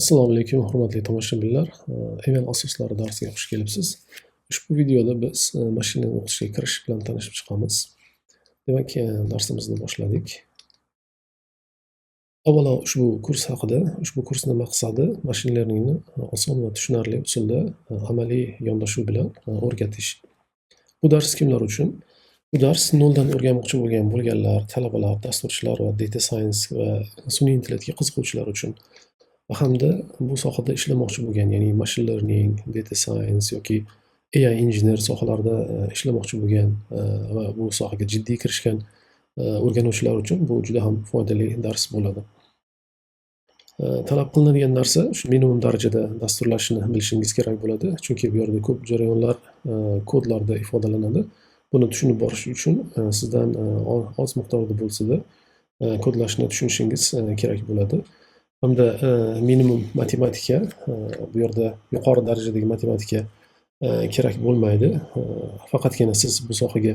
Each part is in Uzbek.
Assalomu alaykum, hurmatli tomoshabinlar. ML asoslari darsiga xush kelibsiz. Ushbu videoda biz mashina o'qitishga kirish bilan tanishib chiqamiz. Demak, darsimizni boshladik. Avvalo ushbu kurs haqida. Ushbu kursning maqsadi machine learningni oson va tushunarli usulda, amaliy yondashuv bilan o'rgatish. Bu dars kimlar uchun? Bu dars noldan o'rganmoqchi bo'lganlar, talabalar, dasturchilar va data science va sun'iy intellektga qiziquvchilar uchun va hamda bu sohada ishlamoqchi bo'lgan, ya'ni machine learning, data science yoki AI engineer sohalarida ishlamoqchi bo'lgan va bu sohaga jiddiy kirishgan o'rganuvchilar uchun bu juda ham foydali dars bo'ladi. Talab qilinadigan narsa shu minimum darajada dasturlashni bilishingiz kerak bo'ladi, chunki bu yerda ko'p jarayonlar kodlarda ifodalanadi. Buni tushunib borish uchun sizdan oz miqdorda bo'lsa-da kodlashni tushunishingiz kerak bo'ladi. Hamda minimum matematika, bu yerda yuqori darajadagi matematika kerak bo'lmaydi. Faqatgina siz bu sohaga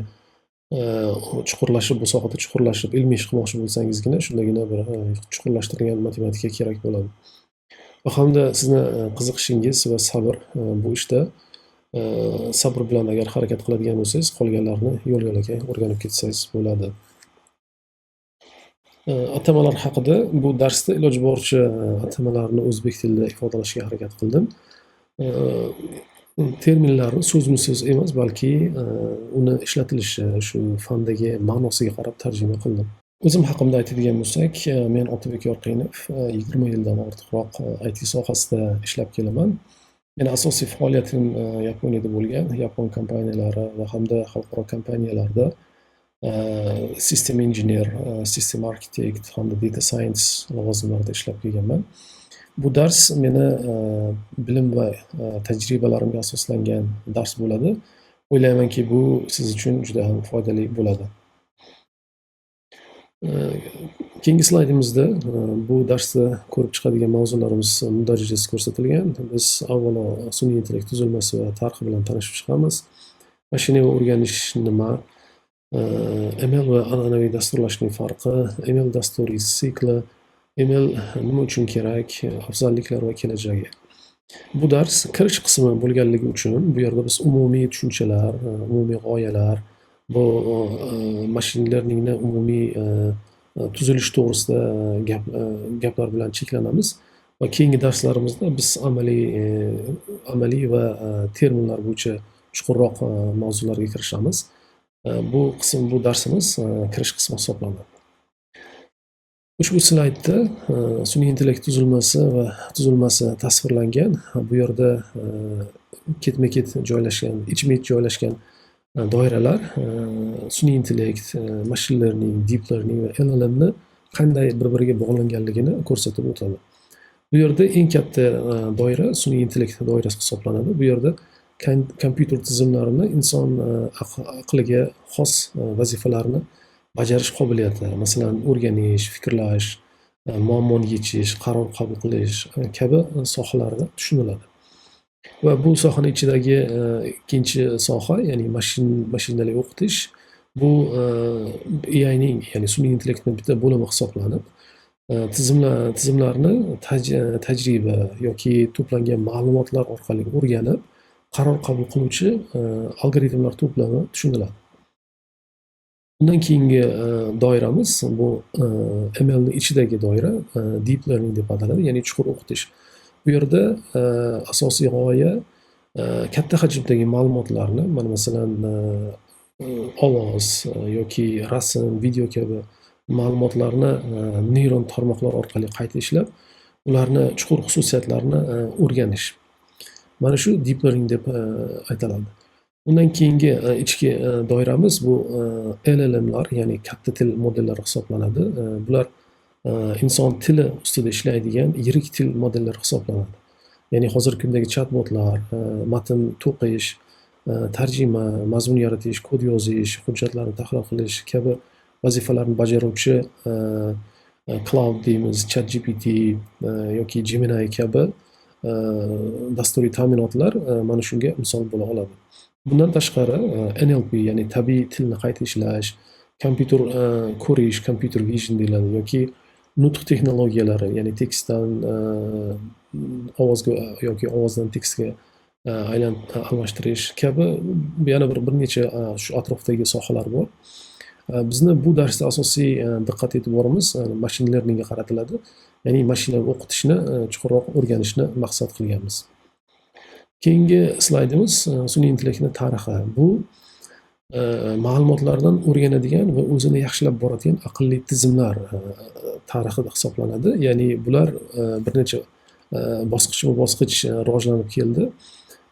chuqurlashib, bu sohada chuqurlashib ilmiy ish qilmoqchi bo'lsangizgina, shundagina bir chuqurlashtirilgan matematika kerak bo'ladi. Va hamda sizni qiziqishingiz va sabr, bu ishda sabr bilan agar harakat qiladigan bo'lsangiz, qolganlarini yo'l-yo'lakay o'rganib ketsangiz bo'ladi. Atamalar haqida. Bu darsda iloji boricha atamalarni o'zbek tilida ifodalashga harakat qildim. Terminlarni so'zma-so'z emas, balki uni ishlatilishi, shu fandagi ma'nosiga qarab tarjima qildim. O'zim haqimda aytadigan bo'lsak, men Otabek Yorqinov, 20 yildan ortiqroq IT sohasida ishlab kelaman. Meni asosiy faoliyatim Yaponiyada bo'lgan, yapon kompaniyalari va hamda xalqaro kompaniyalarda system engineer, system architect hamda data science lavozimlarida ishlab kelganman. Bu dars meni bilim va tajribalarimga asoslangan dars bo'ladi. O'ylaymanki, bu siz uchun juda ham foydali bo'ladi. Keyingi slaydimizda bu darsda ko'rib chiqadigan mavzularimiz mundarijasi ko'rsatilgan. Biz avvalo sun'iy intellekt tuzilmasi va tarixi bilan tanishib chiqamiz. Mashina o'rganish nima? ML va an'anaviy dasturlashning farqi, ML dasturiy sikli, ML nima uchun kerak, afzalliklar va kelajagi. Bu dars kirish qismi bo'lganligi uchun bu yerda biz umumiy tushunchalar, umumiy g'oyalar, bu machine learningni umumiy tuzilishi to'g'risida gaplar bilan cheklanamiz va keyingi darslarimizda biz amaliy va terminlar bo'yicha chuqurroq mavzularga kirishamiz. Bu qism, bu darsimiz kirish qismi hisoblanadi. Ushbu slaydda sun'iy intellekt tuzilmasi va tuzilmasi tasvirlangan. Bu yerda ketma-ket joylashgan, ichma-ich joylashgan doiralar sun'iy intellekt, machine learning, deep learning va LLMni qanday bir-biriga bog'langanligini ko'rsatib o'tadi. Bu yerda eng katta doira sun'iy intellekt doirasi hisoblanadi. Bu yerda kompyuter tizimlarini inson aqliga xos vazifalarni bajarish qobiliyati, masalan, o'rganish, fikrlash, muammoni yechish, qaror qabul qilish kabi sohalarda tushuniladi. Va bu sohani ichidagi ikkinchi soha, ya'ni mashinali o'qitish, bu AIning, ya'ni sun'iy intellektning bitta bo'limi hisoblanib, tizimlarni tajriba yoki to'plangan ma'lumotlar orqali o'rganib, qaror qabul qiluvchi algoritmlar to'plami tushuniladi. Undan keyingi doiramiz bu MLni ichidagi doira, deep learning deb ataladi, ya'ni chuqur o'qitish. Bu yerda asosiy g'oya katta hajmdagi ma'lumotlarni, mana masalan, ovoz yoki rasm, video kabi ma'lumotlarni neyron tarmoqlar orqali qayta ishlab, ularni chuqur xususiyatlarini o'rganish. Mana shu deep learning deb aytaladi. Undan keyingi ichki doiramiz bu LLMlar, ya'ni katta til modellari hisoblanadi. Bular inson tili ustida ishlaydigan yirik til modellari hisoblanadi. Ya'ni hozirgi kundagi chatbotlar, matn to'qish, tarjima, mazmun yaratish, kod yozish, hujjatlarni tahlil qilish kabi vazifalarni bajaruvchi Claude deymiz, ChatGPT yoki Gemini kabi dasturiy ta'minotlar mana shunga misol bo'la oladi. Bundan tashqari, NLP, ya'ni tabiiy tilni qayta ishlash, kompyuter ko'rish, computer vision deyiladi yoki Nutq texnologiyalari, ya'ni tekstdan ovozga yoki ovozdan tekstga almashtirish kabi yana bir necha shu atrofdagi sohalar bor. Bizni bu darsda asosiy diqqat e'tiborimiz machine learningga qaratiladi. Ya'ni mashina o'qitishni chuqurroq o'rganishni maqsad qilganmiz. Keyingi slaydimiz sun'iy intellektni tarixi. Bu ma'lumotlardan o'rganadigan va o'zini yaxshilab boradigan aqlli tizimlar tarixi hisoblanadi. Ya'ni bular bir necha bosqichma-bosqich rivojlanib keldi.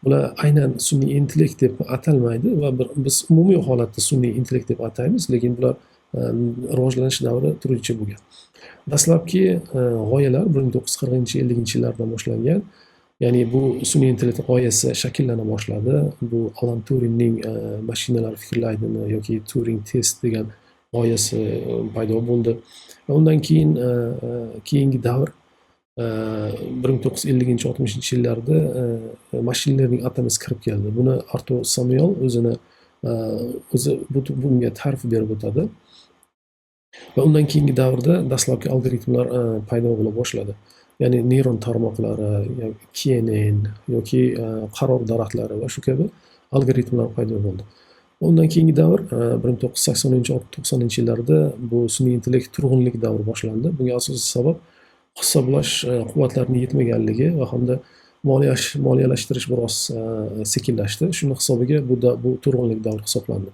Bular aynan sun'iy intellekt deb atalmaydi va biz umumiy holatda sun'iy intellekt deb ataymiz, lekin bular rivojlanish davri turlicha bo'lgan. Dastlabki g'oyalar 1940-50-yillardan boshlangan. Ya'ni bu sun'iy intellekt g'oyasi shakllana boshladi. Bu Alan Turingning mashinalar fikrlaydimi yoki Turing test degan g'oyasi paydo bo'ldi. Va undan keyin keyingi davr 1950-60-yillarda machine learning atamasi kirib keldi. Buni Artur Samuel o'zi bunga ta'rif berib o'tadi. Va undan keyingi davrda dastlabki algoritmlar paydo bo'la boshladi. Ya'ni neyron tarmoqlari, KNN yoki qaror daraxtlari va shu kabi algoritmlar paydo bo'ldi. Undan keyingi davr 1980-90-yillarda bu sun'iy intellekt turg'unlik davri boshlandi. Bunga asosiy sabab hisoblash quvvatlarining yetmaganligi va hamda moliyalashtirish biroz sekinlashdi. Shuni hisobiga bu turg'unlik davri hisoblandi.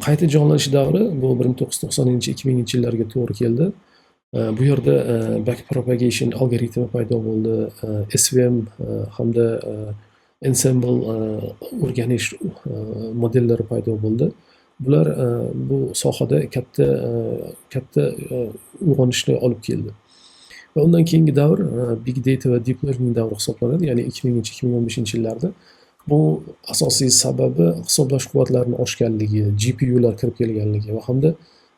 Qayta jonlanish davri bu 1990-2000-yillarga to'g'ri keldi. Bu yerda backpropagation algoritmi paydo bo'ldi, SVM hamda ensemble o'rganish modellari paydo bo'ldi. Bular bu sohada katta katta uyg'onishni olib keldi. Va undan keyingi davr big data va deep learning davri hisoblanadi, ya'ni 2000-2015-yillarda. Bu asosiy sababi hisoblash quvvatlarining oshganligi, GPUlar kirib kelganligi va hamda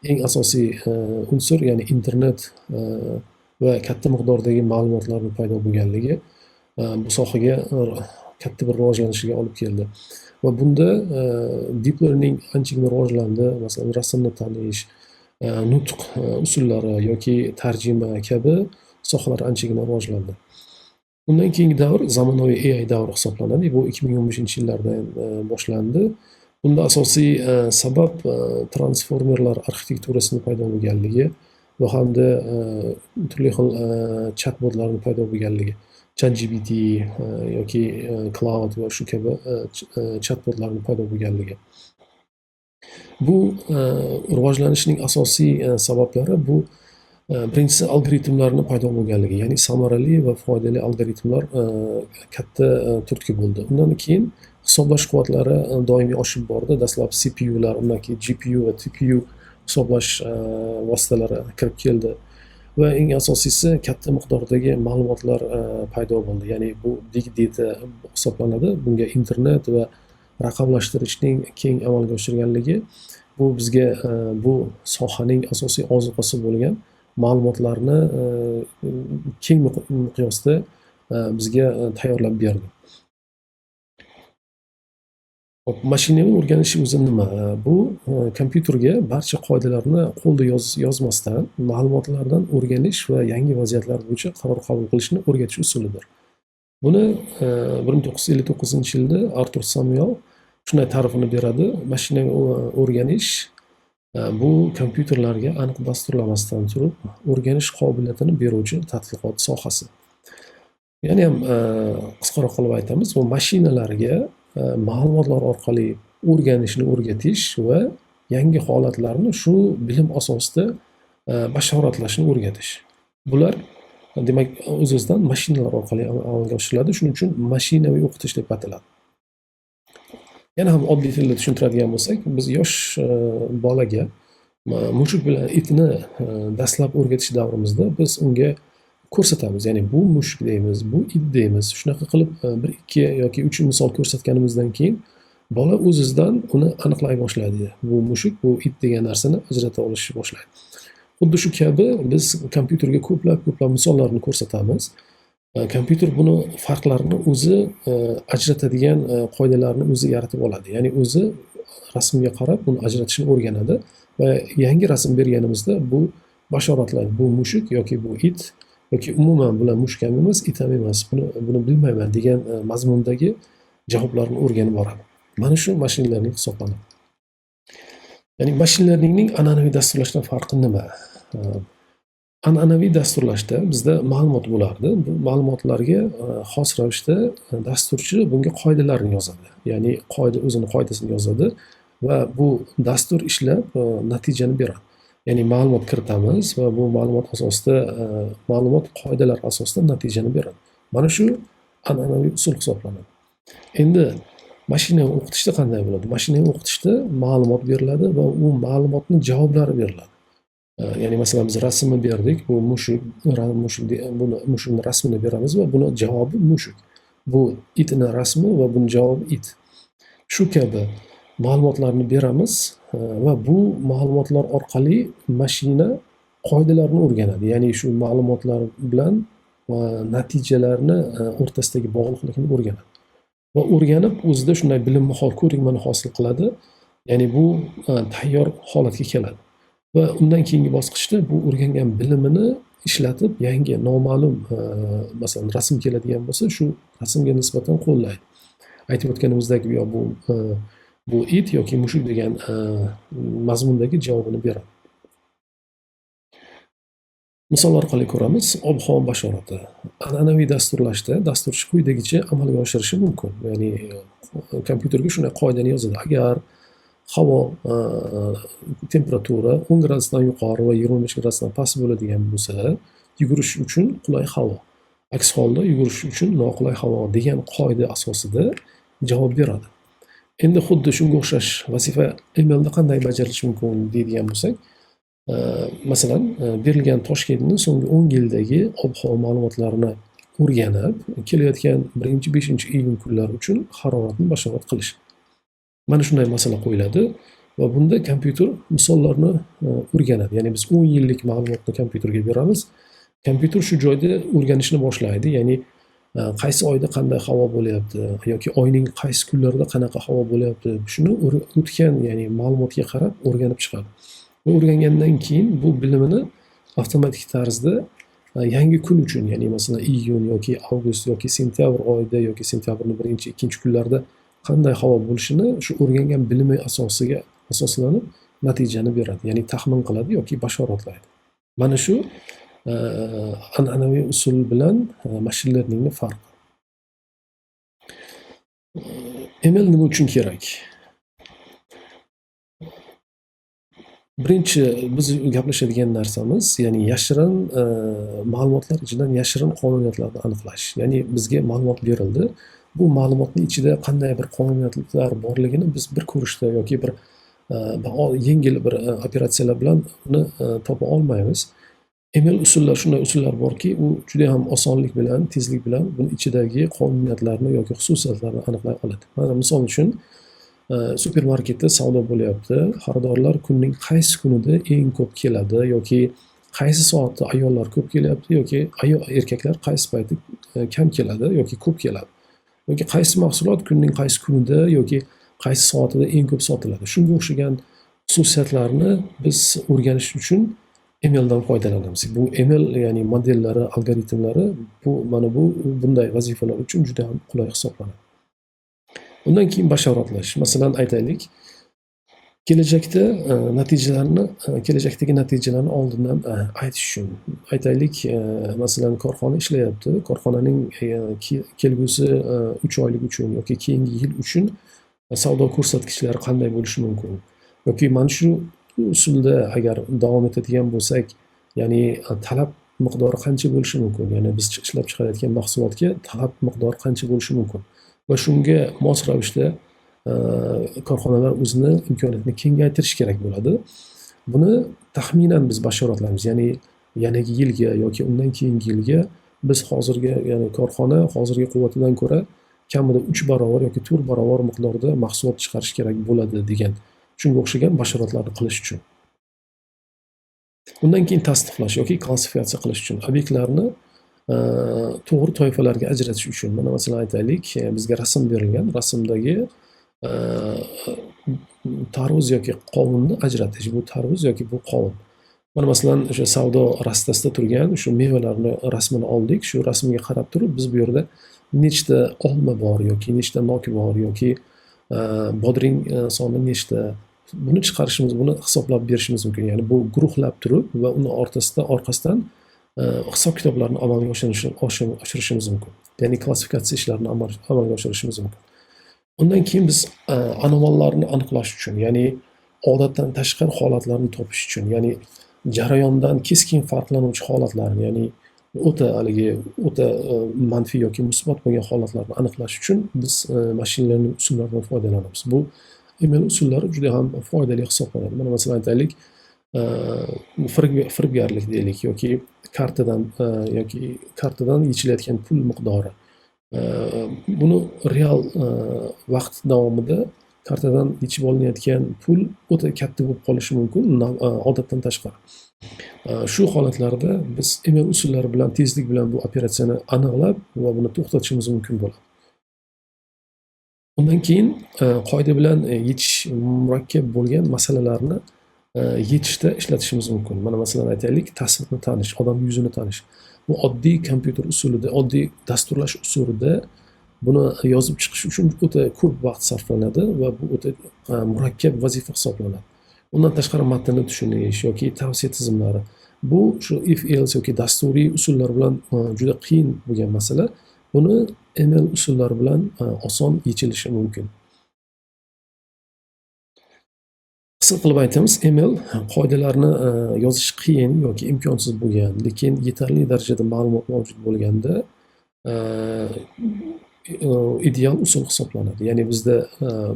eng asosiy unsur, ya'ni internet va katta miqdordagi ma'lumotlarning paydo bo'lganligi bu sohaga katta bir rivojlanishiga olib keldi. Va bunda deep learning anchagina rivojlandi. Masalan, rasmni tanish, nutq usullari yoki tarjima kabi sohalar anchagina rivojlandi. Undan keyingi davr zamonaviy AI davri hisoblanadi. Bu 2015-yillardan boshlandi. Bunda asosiy sabab transformerlar arxitekturasini paydo bo'lganligi va hamda turli xil chatbotlarning paydo bo'lganligi. ChatGPT yoki Claude va shu kabi chatbotlarning paydo bo'lganligi. Bu rivojlanishning asosiy sabablari bu birinchisi algoritmlarni paydo bo'lganligi, ya'ni samarali va foydali algoritmlar katta turtki bo'ldi. Undan keyin hisoblash quvvatlari doimiy oshib bordi. Dastlab CPUlar, undan keyin GPU va TPU hisoblash vositalari kirib keldi. Va eng asosiysi katta miqdordagi ma'lumotlar paydo bo'ldi. Ya'ni bu big data hisoblanadi. Bunga internet va raqamlashtirishning keng amalga oshirganligi bu bizga bu sohaning asosiy ozuqasi bo'lgan ma'lumotlarni keng miqyosda bizga tayyorlab berdi. Hop, mashinani o'rganish o'zi nima? Bu kompyuterga barcha qoidalarni qo'lda yozmasdan ma'lumotlardan o'rganish va yangi vaziyatlar bo'yicha qaror qabul qilishni o'rgatish usulidir. Buni 1959-yilda Artur Samuel shunday ta'rifini beradi. Mashinani o'rganish bu kompyuterlarga aniq dasturlamasdan turib o'rganish qobiliyatini beruvchi tadqiqot sohasi. Ya'ni ham qisqaroq qilib aytamiz, bu mashinalarga ma'lumotlar orqali o'rganishni o'rgatish va yangi holatlarni shu bilim asosida bashoratlashni o'rgatish. Bular demak o'z-o'zidan mashinalar orqali amalga oshiriladi. Shuning uchun mashinaviy o'qitish deb ataladi. Yana ham oddiy tilda tushuntiradigan bo'lsak, biz yosh bolaga mushuk bilan itni dastlab o'rgatish davrimizda biz unga ko'rsatamiz. Ya'ni bu mushuk deymiz, bu it deymiz. Shunaqa qilib 1, 2 yoki 3 misol ko'rsatganimizdan keyin bola o'z-o'zidan uni aniqlay boshlaydi. Bu mushuk, bu it degan narsani ajrata olishni boshlaydi. Xuddi shu kabi biz kompyuterga ko'plab misollarni ko'rsatamiz. Kompyuter buni farqlarini o'zi ajratadigan qoidalarni o'zi yaratib oladi. Ya'ni o'zi rasmga qarab buni ajratishni o'rganadi va yangi rasm berganimizda bu bashoratlaydi. Bu mushuk yoki bu it yoki umuman bular mushuk ham emas, it ham emas, buni bilmayman degan mazmundagi javoblarni o'rganib boradi. Mana shu machine learning hisoblanadi. Ya'ni machine learningning an'anaviy dasturlashdan farqi nima? An'anaviy dasturlashda bizda ma'lumot bo'lardi. Bu ma'lumotlarga xos ravishda dasturchi bunga qoidalarni yozadi. Ya'ni qoida, o'zini qoidasini yozadi va bu dastur ishlab natijani beradi. Ya'ni ma'lumot kiritamiz va bu ma'lumot asosida, ma'lumot qoidalar asosida natijani beradi. Mana shu an'anaviy usul hisoblanadi. Endi mashina o'qitishda qanday bo'ladi? Mashina o'qitishda ma'lumot beriladi va u ma'lumotning javoblari beriladi. Ya'ni masalan biz rasmni berdik, bu mushuk, mushuk, buni mushukni rasmini beramiz va buni javobi mushuk. Bu itni rasmi va buni javobi it. Shu kabi ma'lumotlarni beramiz va bu ma'lumotlar orqali mashina qoidalarni o'rganadi. Ya'ni shu ma'lumotlar bilan natijalarni o'rtasidagi bog'liqlikni o'rganadi. Va o'rganib o'zida shunday bilimni, ko'nikmani hosil qiladi. Ya'ni bu tayyor holatga keladi. Va undan keyingi bosqichda bu o'rgangan bilimini ishlatib yangi noma'lum masalan rasm keladigan bo'lsa, shu rasmga nisbatan qo'llaydi. Aytib o'tganimizdek, yo bu it yoki mushuk degan mazmundagi javobini beradi. Misol orqali ko'ramiz. Ob-havo bashorati. An'anaviy dasturlashda dasturchi quyidagicha amalga oshirishi mumkin. Ya'ni kompyuterga shunday qoidani yozadi. Agar havo temperatura 10 gradusdan yuqori va 25 gradusdan past bo'ladigan bo'lsa, yugurish uchun qulay havo. Aks holda yugurish uchun noqulay havo degan qoida asosida javob beradi. Endi xuddi shunga o'xshash vazifa MLda qanday bajarilishi mumkin deydigan bo'lsak, masalan, berilgan Toshkentning so'nggi 10 yildagi ob-havo ma'lumotlarini o'rganib, kelayotgan 1-5 iyun kunlari uchun haroratni bashorat qilish. Mana shunday masala qo'yiladi va bunda kompyuter misollarni o'rganadi. Ya'ni biz 10 yillik ma'lumotni kompyuterga beramiz. Kompyuter shu joyda o'rganishni boshlaydi. Ya'ni qaysi oyda qanday havo bo'lyapti yoki oyning qaysi kunlarida qanaqa havo bo'lyapti, shuni o'tgan, ya'ni ma'lumotga qarab o'rganib chiqadi. Va o'rgangandan keyin bu bilimini avtomatik tarzda yangi kun uchun, ya'ni masalan iyun yoki avgust yoki sentyabr oyida yoki sentyabrning birinchi, ikkinchi kunlarida qanday havo bo'lishini shu o'rgangan bilimi asosiga asoslanib natijani beradi. Ya'ni taxmin qiladi yoki bashoratlaydi. Mana shu an'anaviy usul bilan machine learningni farqi. ML nima uchun kerak? Birinchi biz gaplashadigan narsamiz, ya'ni yashirin ma'lumotlar ichidan yashirin qonuniyatlarni aniqlash. Ya'ni bizga ma'lumot berildi. Bu ma'lumotning ichida qanday bir qonuniyatlar borligini biz bir ko'rishda yoki bir yengil bir operatsiyalar bilan uni topa olmaymiz. ML usullar, shunday usullar borki, u juda ham osonlik bilan, tezlik bilan buni ichidagi qonuniyatlarni yoki xususiyatlarni aniqlay oladi. Mana misol uchun supermarketda savdo bo'lyapti. Xaridorlar kunning qaysi kunida eng ko'p keladi yoki qaysi soatda ayollar ko'p kelyapti yoki ayol erkaklar qaysi payti kam keladi yoki ko'p keladi. Yoki qaysi mahsulot kunning qaysi kunida yoki qaysi soatida eng ko'p sotiladi. Shunga o'xshagan xususiyatlarni biz o'rganish uchun MLdan foydalanamiz. Bu ML, ya'ni modellari, algoritmlari bu mana bu bunday vazifalar uchun juda ham qulay hisoblanadi. Undan keyin bashoratlash. Masalan, aytaylik, kelajakda natijalarni, kelajakdagi natijalarni oldindan aytish uchun. Aytaylik, masalan, korxona ishlayapti. Korxonaning kelgusi 3 oylik uchun yoki keyingi yil uchun savdo ko'rsatkichlari qanday bo'lishi mumkin? Yoki mana shu usulda agar davom etadigan bo'lsak, ya'ni talab miqdori qancha bo'lishi mumkin? Ya'ni biz ishlab chiqarayotgan mahsulotga talab miqdori qancha bo'lishi mumkin? Va shunga mos ravishda korxonalar o'zini imkoniyatini kengaytirishi kerak bo'ladi. Buni taxminan biz bashoratlaymiz. Ya'ni yanagi yilga yoki undan keyingi yilga biz hozirgi, ya'ni korxona hozirgi quvvatidan ko'ra kamida 3 barobar yoki 4 barobar miqdorda mahsulot chiqarish kerak bo'ladi degan shunga o'xshagan bashoratlarni qilish uchun. Undan keyin tasniflash yoki klassifikatsiya qilish uchun obyektlarni to'g'ri toifalarga ajratish uchun. Mana masalan aytaylik, bizga rasm berilgan. Rasmdagi tarvuz yoki qovunni ajratish. Bu tarvuz yoki bu qovun. Mana masalan, o'sha savdo rastasida turgan shu mevalarni rasmini oldik. Shu rasmga qarab turib biz bu yerda nechta olma bor yoki nechta nok bor yoki bodring soni nechta, buni chiqarishimiz, buni hisoblab berishimiz mumkin. Ya'ni bu guruhlab turib va uni orqasidan hisob kitoblarni amalga oshirishimiz mumkin. Ya'ni klassifikatsiya ishlarini amalga oshirishimiz mumkin. Undan keyin biz anomallarni aniqlash uchun, ya'ni odatdan tashqari holatlarni topish uchun, ya'ni jarayondan keskin farqlanuvchi holatlarni, ya'ni o'ta haligi o'ta manfiy yoki musbat bo'lgan holatlarni aniqlash uchun biz machine learning usullaridan foydalanamiz. Bu ML usullari juda ham foydali hisoblanadi. Mana masalan aytaylik, firibgarlik deylik yoki kartadan yechilayotgan pul miqdori. Buni real vaqt davomida kartadan yechib olinayotgan pul o'ta katta bo'lib qolishi mumkin, odatdan tashqari. Shu holatlarda biz ML usullari bilan tezlik bilan bu operatsiyani aniqlab va buni to'xtatishimiz mumkin bo'ladi. Undan keyin qoida bilan yechish murakkab bo'lgan masalalarni yechishda ishlatishimiz mumkin. Mana masalan aytaylik, tasvirni tanish, odam yuzini tanish. Bu oddiy kompyuter usulida, oddiy dasturlash usulida buni yozib chiqish uchun o'ta ko'p vaqt sarflanadi va bu o'ta murakkab vazifa hisoblanadi. Undan tashqari matnni tushunish yoki tavsiya tizimlari. Bu shu if else yoki dasturiy usullar bilan juda qiyin bo'lgan masala. Buni ML usullari bilan oson yechilishi mumkin. Qisqa qilib aytamiz, ML qoidalarni yozish qiyin yoki imkonsiz bo'lgan, lekin yetarli darajada ma'lumot mavjud bo'lganda ideal usul hisoblanadi. Ya'ni bizda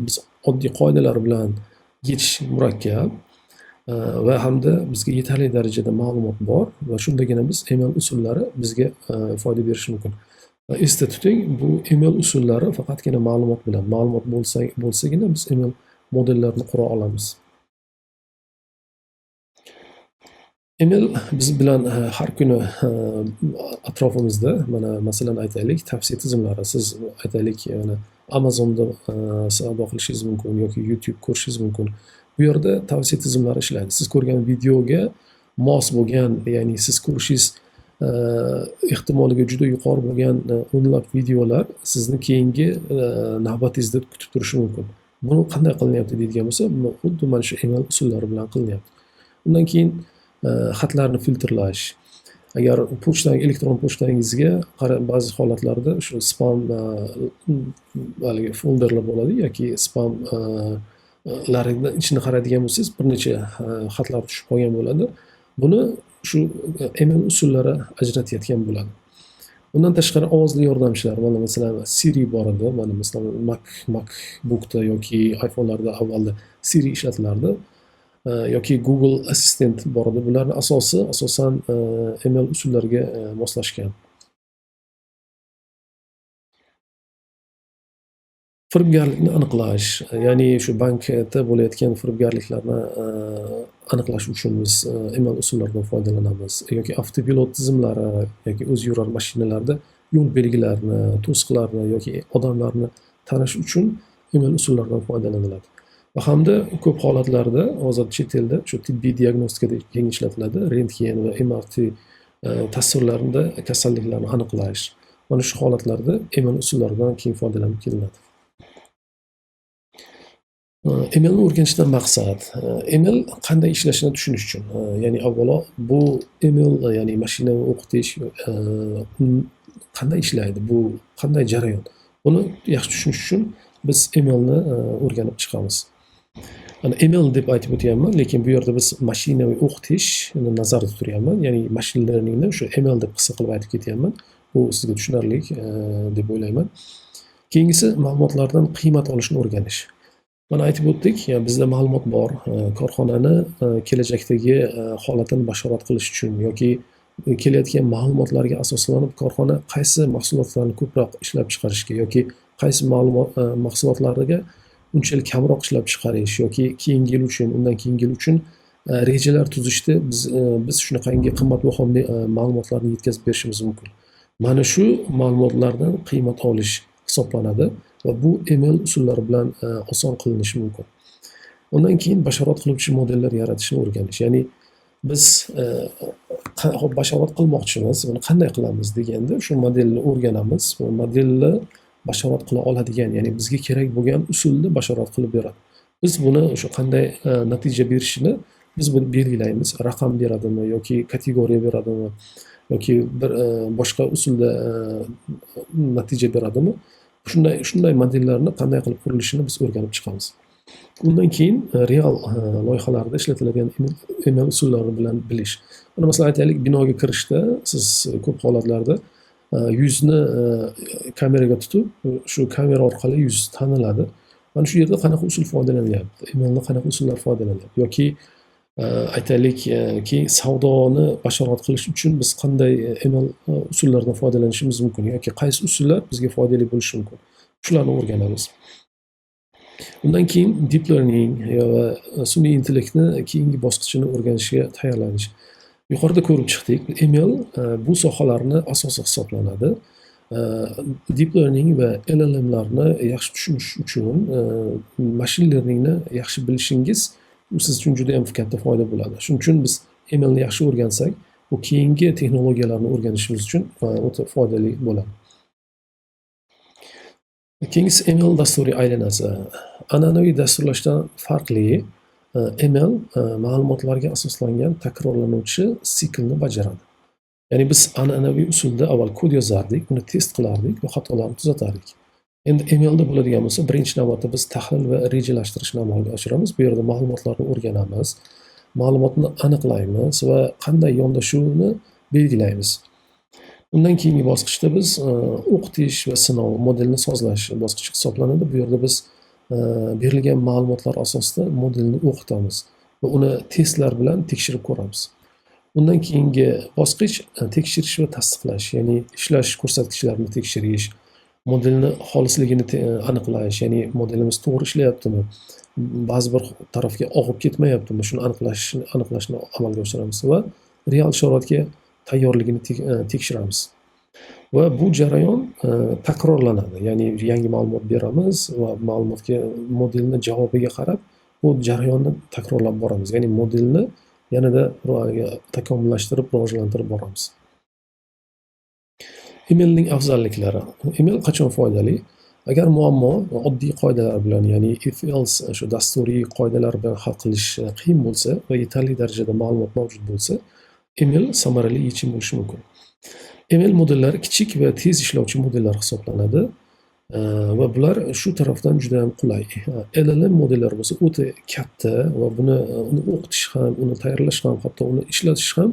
biz oddiy qoidalar bilan yechish murakkab va hamda bizga yetarli darajada ma'lumot bor va shundagina biz ML usullari bizga foyda berishi mumkin. Esda tuting, bu ML usullari faqatgina ma'lumot bilan, ma'lumot bo'lsagina biz ML modellarini qura olamiz. ML biz bilan har kuni atrofimizda, mana masalan aytaylik, tavsiya tizimlari. Siz aytaylik, mana Amazonda savdo qilishingiz mumkin yoki YouTube ko'rishingiz mumkin. Bu yerda tavsiya tizimlari ishlaydi. Siz ko'rgan videoga mos bo'lgan, ya'ni siz ko'rishingiz ehtimoliga juda yuqori bo'lgan o'nlab videolar sizni keyingi navbatingizda kutib turishi mumkin. Buni qanday qilinyapti deydigan bo'lsa, buni xuddi mana shu ML usullari bilan qilinyapti. Undan keyin xatlarni filtrlash. Agar pochta, elektron pochtangizga ba'zi holatlarda shu spam haligi folderlar bo'ladi yoki spam larini ichini qaraydigan bo'lsangiz, bir necha xatlar tushib qolgan bo'ladi. Buni shu ML usullari ajratayotgan bo'ladi. Undan tashqari ovozli yordamchilar, mana masalan Siri bor edi, mana masalan MacBookda yoki iPhone'larda avvalda Siri ishlatilardi yoki Google Assistant bor edi. Bularning asosi asosan ML usullariga moslashgan. Firibgarlikni aniqlash, ya'ni shu bankda bo'layotgan firibgarliklarni aniqlash uchun biz ML usullaridan foydalanamiz yoki avtopilot tizimlari yoki o'zi yurar mashinalarda yo'l belgilarini, to'siqlarni yoki odamlarni tanish uchun ML usullaridan foydalaniladi. Va hamda ko'p holatlarda hozir chet elda shu tibbiy diagnostikada keng ishlatiladi, rentgen va MRT tasvirlarida kasalliklarni aniqlash. Mana shu holatlarda ML usullaridan keng foydalanib kelinadi. MLni o'rganishdan maqsad ML qanday ishlashini tushunish uchun, ya'ni avvalo bu ML, ya'ni mashina o'qitish qanday ishlaydi, bu qanday jarayon, buni yaxshi tushunish uchun biz MLni o'rganib chiqamiz. Ana ML deb aytib o'tyapman, lekin bu yerda biz mashina o'qitishni nazarda tutyapman, ya'ni machine learningni o'sha ML deb qisqa qilib aytib ketyapman. Bu sizga tushunarli deb o'ylayman. Keyingisi ma'lumotlardan qiymat olishni o'rganish. Mana aytib o'tdik, ya'ni bizda ma'lumot bor, korxonani kelajakdagi holatini bashorat qilish uchun yoki kelayotgan ma'lumotlarga asoslanib korxona qaysi mahsulotlarni ko'proq ishlab chiqarishga yoki qaysi ma'lumot mahsulotlarga unchalik kamroq ishlab chiqarish yoki keyingi yil uchun, undan keyingi yil uchun rejalar tuzishda biz shunaqangi qimmatbaho ma'lumotlarni yetkazib berishimiz mumkin. Mana shu ma'lumotlardan qiymat olish hisoblanadi va bu ML usullari bilan oson qilinishi mumkin. Undan keyin bashorat qiluvchi modellar yaratishni o'rganish, ya'ni Biz hop, bashorat qilmoqchimiz, buni qanday qilamiz deganda, shu modelni o'rganamiz va modelni bashorat qila oladigan, ya'ni bizga kerak bo'lgan usulda bashorat qilib beradi. Biz buni o'sha qanday natija berishini biz buni belgilaymiz. Raqam beradimi yoki kategoriya beradimi yoki bir boshqa usulda natija beradimi? Shunday modellarni qanday qilib qurilishini biz o'rganib chiqamiz. Undan keyin real loyihalarda ishlatiladigan ML usullari bilan bilish. Mana, masalan, aytaylik, binoga kirishda siz ko'p holatlarda yuzni kameraga tutib, shu kamera orqali yuz taniladi. Mana shu yerda qanaqa usul foydalanilyapti? MLni qanaqa usullar foydalanyapti? Yoki aytaylik, keyin savdoni bashorat qilish uchun biz qanday ML usullaridan foydalanishimiz mumkin yoki qaysi usullar bizga foydali bo'lishi mumkin? Shularni o'rganamiz. Undan keyin deep learning va sun'iy intellektni keyingi bosqichini o'rganishga tayyorlanish. Yuqorida ko'rib chiqdik, ML bu sohalarni asosi hisoblanadi. Deep learning va LLMlarni yaxshi tushunish uchun machine learningni yaxshi bilishingiz u siz uchun juda ham katta foyda bo'ladi. Shuning uchun biz MLni yaxshi o'rgansak, bu keyingi texnologiyalarni o'rganishimiz uchun o'ta foydali bo'ladi. Keyingisi ML dasturiy aylanasi. An'anaviy dasturlashdan farqli, ML ma'lumotlarga asoslangan takrorlanuvchi siklni bajaradi. Ya'ni biz an'anaviy usulda avval kod yozardik, uni test qilardik va xatolarni tuzatardik. Endi MLda bo'ladigan bo'lsa, birinchi navbatda biz tahlil va rejalashtirishni amalga oshiramiz. Bu yerda ma'lumotlarni o'rganamiz, ma'lumotni aniqlaymiz va qanday yondashuvni belgilaymiz. Undan keyingi bosqichda biz o'qitish va sinov, modelni sozlash bosqichi hisoblanadi. Bu yerda biz berilgan ma'lumotlar asosida modelni o'qitamiz va uni testlar bilan tekshirib ko'ramiz. Undan keyingi bosqich tekshirish va tasdiqlash, ya'ni ishlash ko'rsatkichlarini tekshirish, modelni xolisligini aniqlash, ya'ni modelimiz to'g'ri ishlayaptimi, ba'zi bir tarafga og'ib ketmayaptimi, shuni aniqlashni amalga oshiramiz va real sharoitga tayyorligini tekshiramiz. Va bu jarayon takrorlanadi. Ya'ni yangi ma'lumot beramiz va ma'lumotga, modelni javobiga qarab bu jarayonni takrorlab boramiz. Ya'ni modelni yanada takomillashtirib, rivojlantirib boramiz. MLning afzalliklari. ML qachon foydali? Agar muammo oddiy qoidalar bilan, ya'ni if else shu dasturiy qoidalar bilan hal qilish qiyin bo'lsa va yetarli darajada ma'lumot mavjud bo'lsa, ML samarali yechim bo'lishi mumkin. ML modellari kichik va tez ishlovchi modellar hisoblanadi va bular shu tarafdan juda ham qulay. LLM modellari bo'lsa o'ta katta va uni o'qitish ham, uni tayyorlash ham, hatto uni ishlatish ham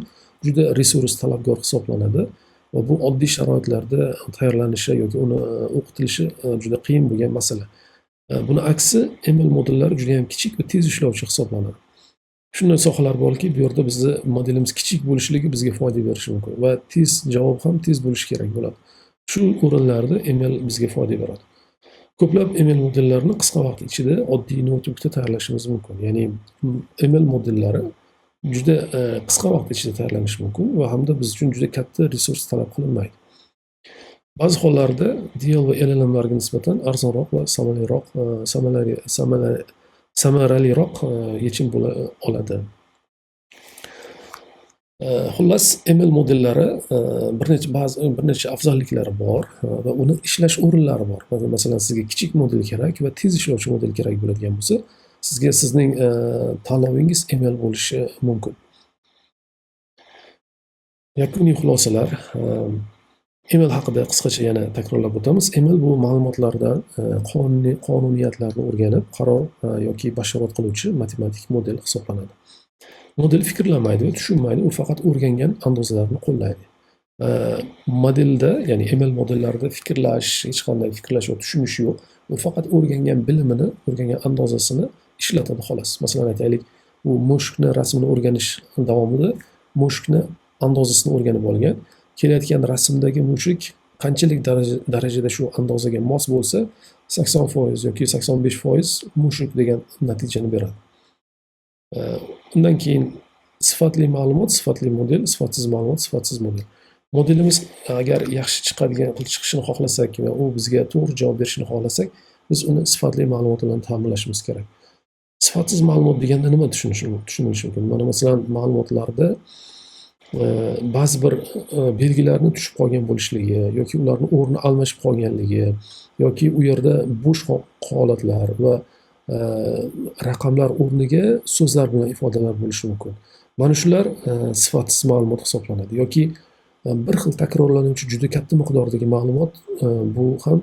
juda resurs talabgor hisoblanadi va bu oddiy sharoitlarda tayyorlanishi yoki uni o'qitilishi juda qiyin bo'lgan masala. Buni aksi, ML modellari juda ham kichik va tez ishlovchi hisoblanadi. Shunday sohalar borki, bu yerda bizni modelimiz kichik bo'lishligi bizga foyda berishi mumkin va tez javob ham tez bo'lishi kerak bo'ladi. Shu o'rinlarda ML bizga foyda beradi. Ko'plab ML modellarini qisqa vaqt ichida oddiy noutbukda tayyorlashimiz mumkin. Ya'ni ML modellari juda qisqa vaqt ichida tayyorlanishi mumkin va hamda biz uchun juda katta resurs talab qilinmaydi. Ba'zi hollarda DL va LLMlarga nisbatan arzonroq va samaraliroq yechim bo'la oladi. Xullas, ML modellari bir necha afzalliklari bor va uni ishlash o'rinlari bor. Masalan, sizga kichik model kerak va tez ishlovchi model kerak bo'ladigan bo'lsa, sizga sizning tanlovingiz ML bo'lishi mumkin. Yakuniy xulosalar. ML haqida qisqacha yana takrorlab o'tamiz. ML bu ma'lumotlardan qonuniyatlarni o'rganib, qaror yoki bashorat qiluvchi matematik model hisoblanadi. Model fikrlamaydi va tushunmaydi, u faqat o'rgangan andozalarni qo'llaydi. Modelda, ya'ni ML modellarida fikrlash, hech qanday fikrlash va tushunish yo'q. U faqat o'rgangan bilimini, o'rgangan andozasini ishlatadi, xolos. Masalan, aytaylik, u mushukni rasmini o'rganish davomida mushukni andozasini o'rganib olgan. Kelayotgan rasmdagi mushuk qanchalik darajada shu andozaga mos bo'lsa, 80% yoki 85% mushuk degan natijani beradi. Undan keyin sifatli ma'lumot, sifatli model, sifatsiz ma'lumot, sifatsiz model. Modelimiz agar yaxshi chiqadigan chiqishini xohlasak va u bizga to'g'ri javob berishini xohlasak, biz uni sifatli ma'lumot bilan ta'minlashimiz kerak. Sifatsiz ma'lumot deganda nima tushunilishi mumkin? Mana masalan, ma'lumotlarda ba'zi bir belgilarni tushib qolgan bo'lishligi yoki ularni o'rni almashib qolganligi yoki u yerda bo'sh holatlar va raqamlar o'rniga so'zlar bilan ifodalar bo'lishi mumkin. Mana shular sifatsiz ma'lumot hisoblanadi. Yoki bir xil takrorlanuvchi juda katta miqdordagi ma'lumot, bu ham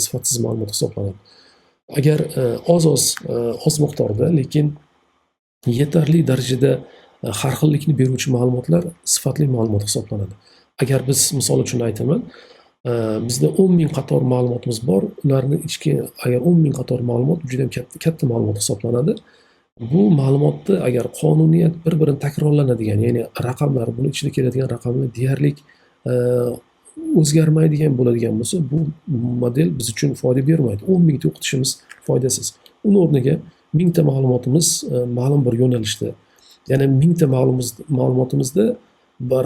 sifatsiz ma'lumot hisoblanadi. Agar oz-oz, oz miqdorda, lekin yetarli darajada har xillikni beruvchi ma'lumotlar sifatli ma'lumot hisoblanadi. Agar biz, misol uchun aytaman, bizda 10 ming qator ma'lumotimiz bor, ularni ichki agar 10 ming qator ma'lumot juda ham katta, katta ma'lumot hisoblanadi. Bu ma'lumotni agar qonuniyat bir-birini takrorlanadigan, ya'ni raqamlar, buni ichida keladigan raqamlar deyarli o'zgarmaydigan bo'ladigan bo'lsa, bu model biz uchun foyda bermaydi. 10 mingta o'qitishimiz foydasiz. Uni o'rniga 1000 ta ma'lumotimiz ma'lum bir yo'nalishda, ya'ni 1000 ta ma'lumotimizda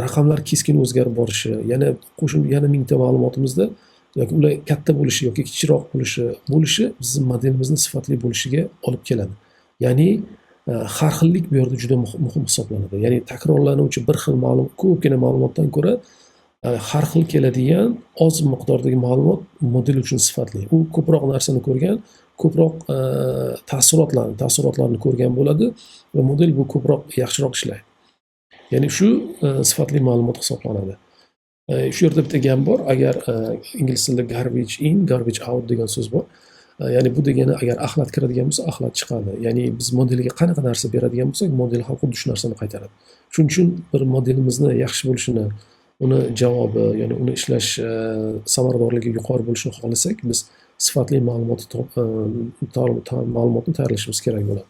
raqamlar keskin o'zgarib borishi, yana qo'shim, yana 1000 ta ma'lumotimizda yoki ular katta bo'lishi yoki kichikroq bo'lishi bizni modelimizni sifatli bo'lishiga olib keladi. Ya'ni har xillik bu yerda juda muhim hisoblanadi. Ya'ni takrorlanuvchi bir xil ma'lum ko'pgina ma'lumotdan ko'ra har xil keladigan oz miqdordagi ma'lumot model uchun sifatli. U ko'proq narsani ko'rgan, ko'proq taassurotlarni ko'rgan bo'ladi va model bu ko'proq yaxshiroq ishlaydi. Ya'ni shu sifatli ma'lumot hisoblanadi. Shu yerda bitta gap bor, agar ingliz tilida "garbage in, garbage out" degan so'z bor. Ya'ni bu degani, agar axlat kiradigan bo'lsa, axlat chiqadi. Ya'ni biz modelga qanaqa narsa beradigan bo'lsak, model ham xuddi shu narsani qaytaradi. Shuning uchun bir modelimizni yaxshi bo'lishini, uni javobi, ya'ni uni ishlash samaradorligi yuqori bo'lishini xohlasak, biz sifatli ma'lumotni tayyorlashimiz kerak bo'ladi.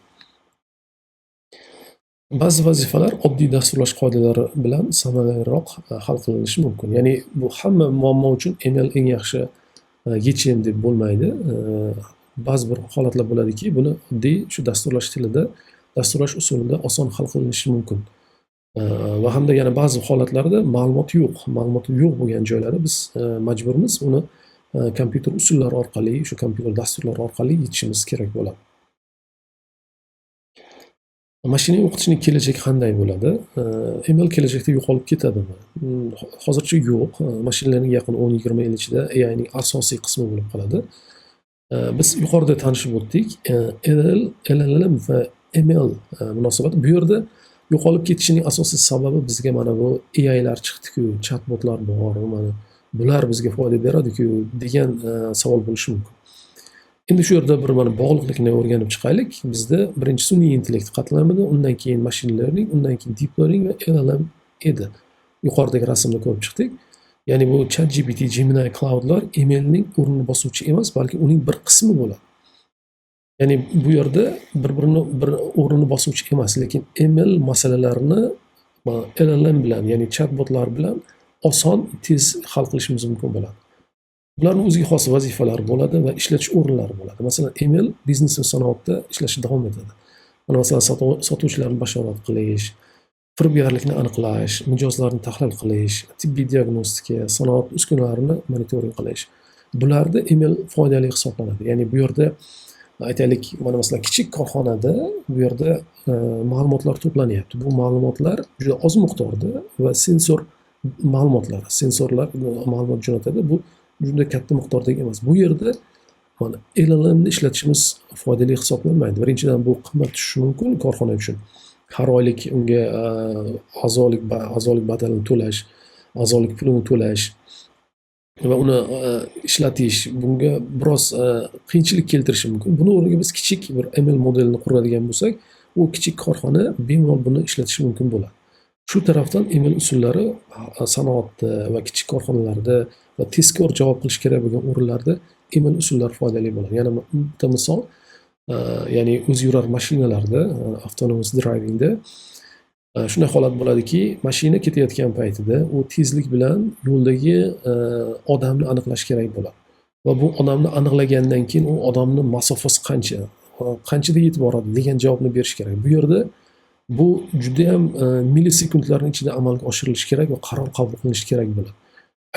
Ba'zi vazifalar oddiy dasturlash qoidalari bilan samaraliroq hal qilinishi mumkin. Ya'ni bu hamma muammo uchun ML eng yaxshi yechim deb bo'lmaydi. Ba'zi bir holatlar bo'ladiki, buni oddiy shu dasturlash tilida, dasturlash usulida oson hal qilinishi mumkin. Va hamda yana ba'zi holatlarda ma'lumot yo'q. Ma'lumot yo'q bo'lgan joylarda biz majburmiz uni kompyuter usullari orqali, shu kompyuter dasturlari orqali yechishimiz kerak bo'ladi. Mashina o'qitishning kelajagi qanday bo'ladi? ML kelajakda yo'qolib ketadimi? Hozircha yo'q. Machine learning yaqin 10-20 yil ichida AIning asosiy qismi bo'lib qoladi. Biz yuqorida tanishib o'tdik. LLM va ML munosabati. Bu yerda yo'qolib ketishining asosiy sababi bizga mana bu AIlar chiqdi-ku, chatbotlar bor, mana bular bizga foyda beradi-ku degan savol bo'lishi mumkin. Endi shu yerda bir mana bog'liqlikni o'rganib chiqaylik. Bizda birinchi sun'iy intellekt qatlamida, undan keyin machine learning, undan keyin deep learning va LLM edi. Yuqoridagi rasmda ko'rib chiqdik. Ya'ni bu ChatGPT, Gemini, Claude'lar MLning o'rnini bosuvchi emas, balki uning bir qismi bo'ladi. Ya'ni bu yerda bir-birini bir o'rnini bosuvchi emas, lekin ML masalalarini LLM bilan, ya'ni chatbotlar bilan oson, tez hal qilishimiz mumkin bo'ladi. Bularni o'ziga xos vazifalari bo'ladi va ishlatish o'rinlari bo'ladi. Masalan, ML biznes va sanoatda ishlashda davom etadi. Mana masalan, sotuvchilarni bashorat qilish, firibgarlikni aniqlash, mijozlarni tahlil qilish, tibbiy diagnostika, sanoat uskunalarini monitoring qilish. Bularda ML foydali hisoblanadi. Ya'ni bu yerda aytaylik, mana masalan, kichik korxonada bu yerda ma'lumotlar to'planyapti. Bu ma'lumotlar juda oz miqdorda va sensor ma'lumotlar, sensorlar ma'lumot jo'natadi. Bu juda katta miqdordagi emas. Bu yerda mana LLMni ishlatishimiz foydali hisoblanmaydi. Birinchidan, bu qimmat tushishi mumkin korxona uchun. Har oylik unga a'zolik badalini to'lash, a'zolik pulini to'lash va uni ishlatish bunga biroz qiyinchilik keltirishi mumkin. Buni o'rniga biz kichik bir ML modelini quradigan bo'lsak, u kichik korxona bemalol buni ishlatishi mumkin bo'ladi. Shu tarafdan ML usullari sanoatda va kichik korxonalarda va tezkor javob qilish kerak bo'lgan o'rinlarda ML usullari foydali bo'ladi. Yana bitta misol, ya'ni o'ziyurar mashinalarda, autonomous drivingda shunday holat bo'ladiki, mashina ketayotgan paytida u tezlik bilan yo'ldagi odamni aniqlash kerak bo'ladi. Va bu odamni aniqlagandan keyin u odamni masofasi qancha, qanchada yetib boradi degan javobni berish kerak. Bu yerda bu judayam millisekundlarning ichida amalga oshirilishi kerak va qaror qabul qilinishi kerak bo'ladi.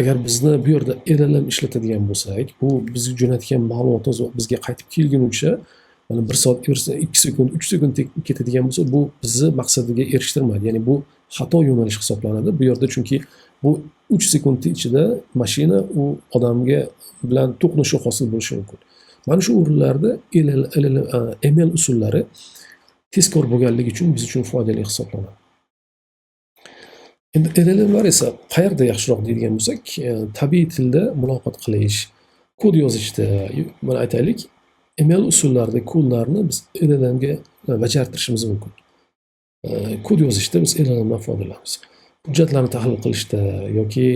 Agar bizni bu yerda LLM ishlatadigan bo'lsak, bu bizga jo'natgan ma'lumotimiz bizga qaytib kelgunicha Mana 1 soat 2 sekund, 3 sekund ketadigan bo'lsa, bu bizni maqsadiga erishtirmaydi. Ya'ni bu xato yo'nalish hisoblanadi. Bu yerda chunki bu 3 sekundning ichida mashina u odamga bilan to'qnashuv hosil bo'lishi mumkin. Mana shu o'rinlarda ML usullari tezkor bo'lganligi uchun biz uchun foydali hisoblanadi. Endi LLMlar esa qayerda yaxshiroq deydigan bo'lsak, tabiiy tilda muloqot qilish, kod yozishda, mana aytaylik, ML usullarida kodlarni biz LLMga bajartirishimiz mumkin. Kod yozishda biz LLMdan foydalanamiz. Hujjatlarni tahlil qilishda yoki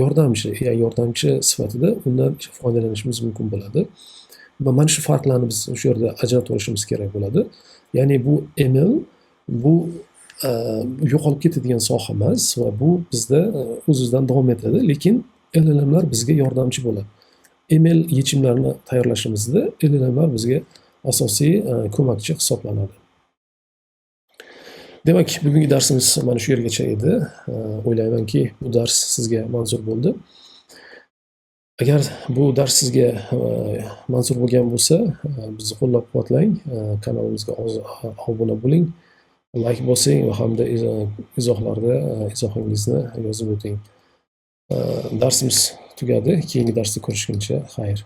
yordamchi, AI yordamchi sifatida undan foydalanishimiz mumkin bo'ladi. Va mana shu farqlarni biz o'sha yerda ajratib olishimiz kerak bo'ladi. Ya'ni bu ML bu yo'qolib ketadigan soha emas va bu bizda o'z-o'zidan davom etadi, lekin LLMlar bizga yordamchi bo'ladi. ML yechimlarini tayyorlashimizda LLMlar bizga asosiy ko'makchi hisoblanadi. Demak, bugungi darsimiz mana shu yergacha edi. O'ylaymanki, bu dars sizga manzur bo'ldi. Agar bu dars sizga manzur bo'lgan bo'lsa, bizni qo'llab-quvvatlang, kanalimizga obuna bo'ling, layk bosing va hamda izohlarda izohingizni yozib o'ting. Darsimiz tugadi. Keyingi darsda ko'rishguncha xayr.